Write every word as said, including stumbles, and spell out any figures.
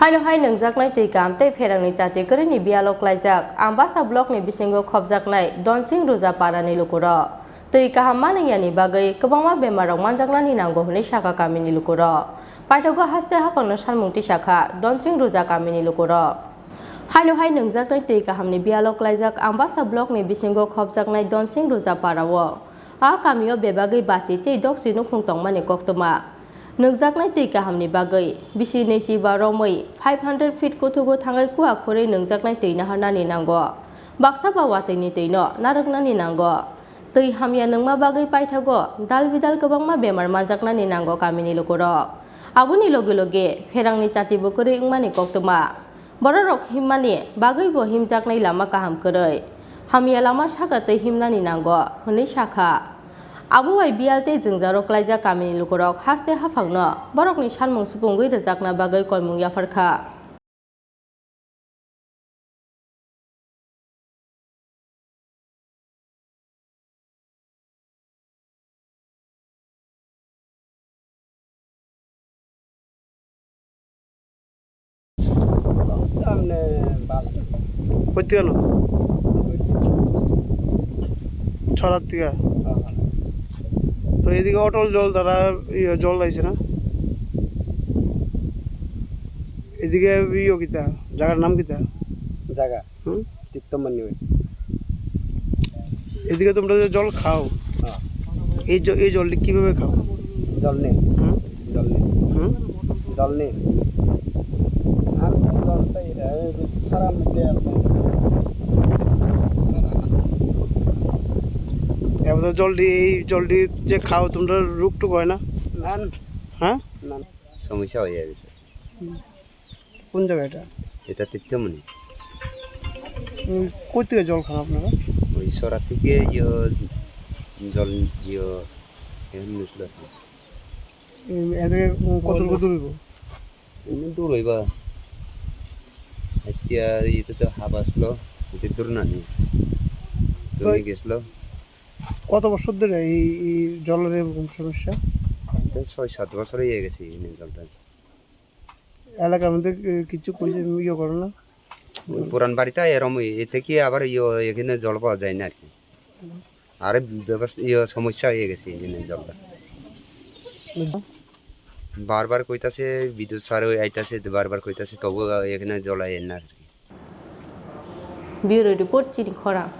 Haino hai nwngjaknai twi kaham tei pherangni chati kwrwini biyalo klaijak Ambasa blockni bisingo khopjaknai Donsing Ruja parani lukurok. Twi kaham ma nwngyani bagwi kwbangma bemarrok manjaknani nango hwnwi sakha kamini lukurok. Paithago haste haphangno sanmung tisakha Donsing Ruja kamini lukurok. Haino hai nwngjaknai twi kahamni biyalo klaijak Ambasa blockni bisingo khopjaknai Donsing Ruja parao. A kamio bebagwi bachi tei doksi nukhung tongmani koktwma. Nwngjaknai twi kahamni bagwi bisi nwichiba romwi five hundred feet kuthugo thangwi kua khurwi nwngjaknai twi naharnani nango. Baksa ba watwini twino narwknani nango. Twi hamya nwngma bagwi paithago dal bidal kwbangma bemar manjaknani nango kamini lukurok. Aboni loge loge pherangni chatibo kwrwi wngmani koktwma. Bororok himmani bagwibo himjaknai lama kaham kwrwi. Hamya lama saka twi himnani nango, hwnwi sakha. Abo bai biyal tei jwngjaro klaijak kamini lukurok haste haphangno borokni sanmung supungwi rwjakna bagwi koimung yapharkha. Koi tiga no? Chora tiga. তো এদিকে অটল জল দ্বারা ইয়ে জল আইছে না? এদিকে ইয়ে কিতা, জায়গার নাম কিতা? জায়গা? হুম? তীর্থমণি ওই। এদিকে তোমরা যে জল খাও, হ্যাঁ। এই জ-, এই জলটি কিভাবে খাও? জল নেই। হুম? জল নেই। হুম? জল নেই। আর জল তো এই, এই সারা মধ্যে একদম। এবার জলটি, এই জলটি যে খাও তোমরা, রোগ টোগ হয় না? না, না। হ্যাঁ? না, না। সমস্যা হয়ে গেছে। হুম। কোন জায়গা এটা? এটা তীর্থমণি। উম, কই থেকে জল খান আপনারা? ওই সরা থেকে ইয়ো জল ইয়ো এখানে নিয়েছিল আর কি। উম, এর থেকে, উম, কত দূর হইব? এমনি দূর হইবা। এতিয়া এইটো তো হাফ আসলো, এটি দূর না নি। দূর হয়ে গেছিল। কত বছর ধরে এই, এই জলের এরকম সমস্যা? এটা ছয় সাত বছর হয়ে গেছে এই জলটা। এলাকার মধ্যে, এ, কিছু কইছে, ইয়ে করে না? ওই পুরান বাড়িটা এরম, এ থেকে আবার ইয়ে, এখানে জল পাওয়া যায় না আর কি। আরে ব্যবস্থা, ইয়ে, সমস্যা হয়ে গেছে এই জন্য জলটা। বারবার কইতাছে, বিদ্যুৎ স্যার ওই আইতাছে, বারবার কইতাছে, তবু এখানে জল আয় না আর কি। Bureau report, Chini Khorang.